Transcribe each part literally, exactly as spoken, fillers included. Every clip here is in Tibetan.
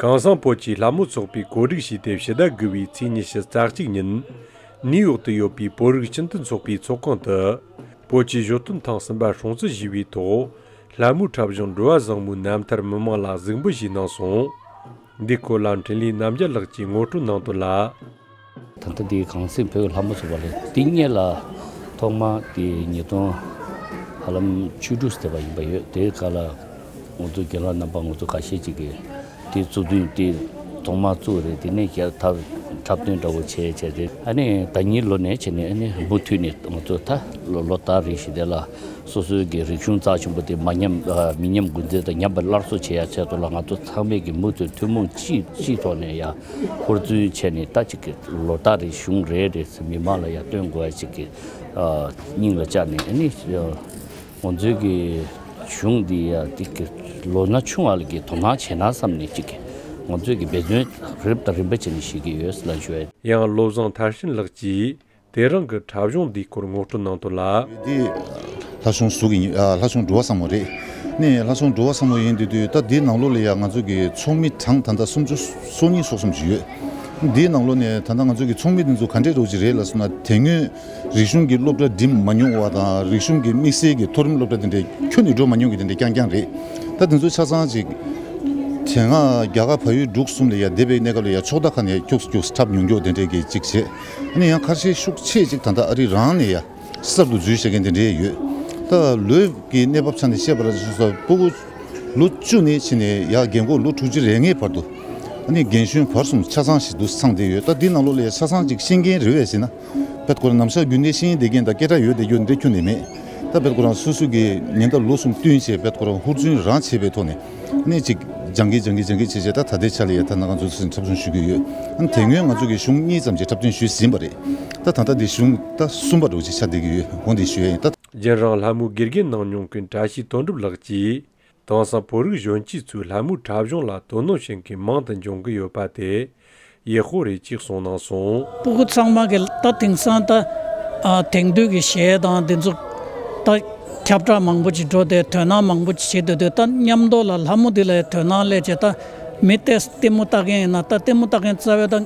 གངས་སེང་བོད་ཀྱི་ལྷ་མོ་ཚོགས་པས་གོ་སྒྲིག་བྱས་ཏེ་ཕྱི་ཟླ་དགུ་པའི་ཚེས་ཉི་ཤུ་རྩ་གཅིག་ཉིན་ནིའུ་ཡོག་ཏུ་ཡོད་པའི་བོད་རིགས་སྤྱི་མཐུན་ཚོགས་པའི་ཚོགས་ཁང་དུ། བོད་ཀྱི་གཞོན་སྟོན་ཐེངས་གསུམ་པ་སྲུང་བརྩི་ཞུས་པའི་ཐོག་ལྷ་མོའི་འཁྲབ་གཞུང་འགྲོ་བ་བཟང་མོའི་རྣམ་ཐར་མི་མང་ལ་གཟིགས་འབུལ་ཞུས་གནང་སོང་། འདིའི་སྐོར་ལ་འཕྲིན་ལས་རྣམ་རྒྱལ་ལགས་ཀྱིས་ངོ་སྤྲོད་གནང་དོན་ལ། ད་ལྟ་འདི་གངས་སེང་བོད་ཀྱི་ལྷ་མོ་ཚོགས་པ་རེད། འདི་སྔོན་ལ་ཐོག་མ་དེ་ཉིས་སྟོང་ཧ་ལམ་བཅུ་དྲུག་ཙམ་པ་ཡིན་པ་ཡོད། དེའི་སྐབས་ལ་ང་ཚོ་རྒན་ལགས་རྣམ་པ་ང་ཚོ་ཁ་ཤས་ཅིག་གིས་དེ་གཙོ་དོན་དེ་ཐོག་མ་བཙུགས་རེད། དེ་ནས་ཞལ་ཐབ་འཁྲབ་སྟོན་འདྲ་བོ་བྱས་བྱས་རེད། ཨ་ནི་ཟླ་ཉིན་ལོ་ནས་བྱས་ནས་ཨ་ནི་མུ་མཐུད་ནས་ང་ཚོ་ད་ལོ་ལོ་ལྟར་རེ་བཞིན་དེ་ལ་སོ་སོའི་གི་རིག་གཞུང་རྩ་ཆེན་པོ་དེ་མ་ཉམས་ཨ་མི་ཉམས་རྒུད་འཛིན་དང་ཉམས་པ་སླར་གསོ་བྱེད་ཡ་ཆེད་དུ་ལ་ང་ཚོ་ཚང་མས་གི་མུ་མཐུད་ཐུན་མོང་སྤྱི་སྤྱིའི་ཐོག་ནས་ཡ་ཧུར་བརྩོན་བྱས་ནས་ད་ཅིག་གི་ལོ་ལྟར་རེ་གཞུང་རེ་རེ་མི་མང་ལ་ཡ་སྟོན་དགོས་ཡ་ཅིག་གི་ཨ་སྙིང་ལ་བཅངས་ནས་ཨ་ནི་ང་ཚོའི་གི་གཞུང་འདི་ཡ་དེ་གི་ལོ་ན་ཆུང་བ་ལ་གི་དོ་སྣང་བྱས་ན་བསམ་ནས་ཅིག་གི་ང་ཚོའི་གི་འབད་བརྩོན་རིམ་དང་རིམ་པ་བྱས་ནས་བྱེད་ཀྱི་ཡོད་ལབ་ཞུ་ཡ། ཡང་བློ་བཟང་མཐར་ཕྱིན་ལགས་ཀྱིས། དེ་རིང་གི་འཁྲབ་གཞུང་འདིའི་སྐོར་ངོ་སྤྲོད་གནང་དོན་ལ། འདི་ལྷ་གཞུང་ཟུར་གྱི་ཡིན། ཨ་ལྷ་གཞུང་འགྲོ་བ་བཟང་མོ་རེད། ནས་ལྷ་གཞུང་འགྲོ་བ་བཟང་མོ་ཡིན་དུས་དུས་ད་འདིའི་ནང་ལོགས་ལ་ཡ་ང་ཚོ་གི་ཚོགས་མི་གྲངས་ད་ལྟ་སུམ་ཅུ་སོ་གཉིས་སོ་གསུམ་ཅིག་ཡོད། འདིའི་ནང་ལོགས་ནས་ད་ལྟ་ང་ཚོ་གི་ཚོགས་མི་འདི་ཚོ་ག་འདྲས་རོགས་ཅིག་རེད་ལ་སོང་ན། དེ་སྔོན་རིག་གཞུང་གི་སློབ་གྲྭ་འགྲིམ་མ་མྱོང་བ་དང་། རིག་གཞུང་གི་དམིགས་བསལ་གྱི་མཐོ་རིམ་སློབ་གྲྭ་དེ་འདྲས་ཁྱོན་ནས་འགྲོ་མ་མྱོང་གི་དེ་འདྲས་རྐྱང་རྐྱང་རེད། ད་དེ་ཚོ་ཆ་ཚང་ཅིག་དེ་སྔ་རྒྱ་གར་བལ་ཡུལ་འབྲུག་གསུམ་ལ་ཡ་བསྡད་པའི་གནས་སྐབས་ལ་ཡ་ཕྱོགས་མཐའ་ཁག་ནས་ཁྱུག་ཁྱུག་འཁྲབ་མྱོང་མྱོང་དེ་འདྲས་ཀྱི་ཅིག་བྱས། ཨ་ནི་ཡང་ཁ་ཤས་ཤུགས་ཆེ་ཅིག་ད་ལྟ་ཨ་རི་རང་ནས་ཡ་གསར་དུ་འཛུལ་བྱེད་མཁན་དེ་འདྲས་ཡོད། ད་ལོའི་གི་གནས་བབ་ཆ་ནས་བཤད་པ་ལ་སོ་སོ་ཕྲུ་གུ་ལོ་བཅུ་ནས་ཕྱིན་ནས་ཡ་རྒན་གོག་ལོ་དྲུག་ཅུ་རེ་ལྔའི་བར་དུ། ཨ་ནི་རྒན་གཞོན་བར་གསུམ་ཆ་ཚང་ཞིག་ཏུ་ཚང་བསྡད་ཡོད། ད་འདི་ནང་ལོགས་ལ་ཡ་ཆ་ཚང་ཅིག་ཤེས་མཁན་རེད་པས་ཟེར་ན། དཔེ་ཁོ་རང་ནམ་ཞག་རྒྱུན་ལྡན་ཤེས་ཡོན་ལྡན་མཁན་དང་སྐད་གྲགས་ཡོད་བསྡད་རྒྱུ་འདི་ཁྱོན་ནས་མེད། ད་དཔེ་ཁོ་རང་སོ་སོ་གི་ཉིན་ལྟར་ལོ་གསུམ་བསྟུན་བྱས་དཔེ་ཁོ་རང་ཧུར་བརྩོན་རང་བྱས་པའི་ཐོག་ནས་ཨ་ནི་ཅིག་སྦྱང་གི་སྦྱང་གི་སྦྱང་གི་བྱས་བྱས་ད་ད་ལྟའི་ཆ་ལ་ཡ་ད་ནང་ང་ཚོ་འཁྲབ་སྟོན་ཞུ་གི་ཡོད། ཨ་ནི་དེ་སྔོན་ང་ཚོ་གི་གཞུང་གཉིས་ཙམ་ཅིག་འཁྲབ་སྟོན་ཞུས་ཟིན་པ་རེད། ད་ད་ལྟ་འདི་གཞུང་ད་གསུམ་པ་འདྲ་བོ་ཅིག་ཆགས་བསྡད་ཀྱི་ཡོད། འོ་འདི་ཞུ་ཡ་ཡིན་ད། རྒྱུན་རིང་ལྷ་མོའི་དགེ་རྒན་གནང་མྱོང་མཁན་བཀྲ་ཤིས་དོན་གྲུབ་ལགས་ཀྱིས། དེང་སང་བོད་རིགས་གཞོན་སྐྱེས་ཚོས་ལྷ་མོའི་འཁྲབ་གཞུང་ལ་དོ་སྣང་བྱེད་མཁན་མང་དུ་འབྱུང་གི་ཡོད་པ་དེ་ཡག་པོ་རེད་ཅེས་གསུངས་གནང་སོང་། སྤུ་གུ་ཚང་མ་གི་ད་དེང་སང་ད་ཨ་དེང་དུས་ཀྱི་གཞས་དང་དེ་ཚོ་ད་ཁྱབ་བསྒྲགས་མང་པོ་ཅིག་འགྲོ་དེ་དོ་སྣང་མང་པོ་ཅིག་བྱེད་འདོད་དུས་ད་མཉམ་དུ་ལ་ལྷ་མོ་འདི་ལ་དོ་སྣང་སླེབས་བྱས། ད་མི་ལྟད་ལྟད་མོ་ལྟ་མཁན་ཡིན་ན་ད་ལྟད་མོ་ལྟ་མཁན་རྩ་བའི་ད་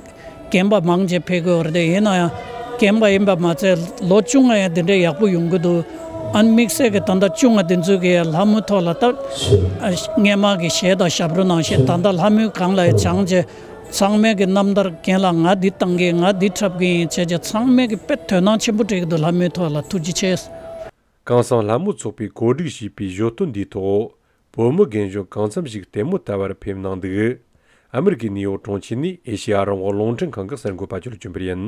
རྒན་པ་མང་ཆེ་ཕེབས་ཀྱི་ཡོད་རེད་དེ། ཡིན་ན་ཡང་རྒན་པ་ཡིན་པ་མ་ཚད་ལོ་ཆུང་ང་ཡང་དེ་འདྲའི་ཡག་པོ་ཡོང་གི་འདུག་ཨ་ནི་དམིགས་བསལ་གྱི་ད་ལྟ་ཆུང་ང་དེ་ཚོས་ཀྱི་ལྷ་མོའི་ཐོག་ལ་ད་ཨ་སྔས་མ་གི་གཞས་དང་ཞབས་བྲོ་ནང་བཞིན་ད་ལྟ་ལྷ་མོའི་སྒང་ལ་ཡང་སྦྱངས་བྱས། ཚང་མས་ཀྱི་རྣམ་ཐར་རྒན་ལགས་ང་འདི་བཏང་གི་ང་འདི་འཁྲབ་ཀྱི་ཡིན་བྱས་བྱས། ཚང་མས་ཀྱི་དཔེ་དོ་སྣང་ཆེན་པོ་སྤྲད་ཀྱི་འདུག་ལྷ་མོའི་ཐོག་ལ་ཐུགས་རྗེ་ཆེ། གངས་སེང་ལྷ་མོ་ཚོགས་པས་གོ་སྒྲིག་བྱས་པའི་གཞོན་སྟོན་འདིའི་ཐོག་བོད་མི་རྒན་གཞོན་གང་འཚམ་ཞིག་ལྟད་མོ་ལྟ་བར་ཕེབས་གནང་འདུག་ཨ་མེ་རི་ཀའི་ནིའུ་ཡོག་གྲོང་ཁྱེར་ནས་ཨེ་ཤེ་ཡ་རང་དབང་རླུང་འཕྲིན་ཁང་གི་གསར་འགོད་པ་ཅོ་ལི་ཅུན་པར་ཡིན།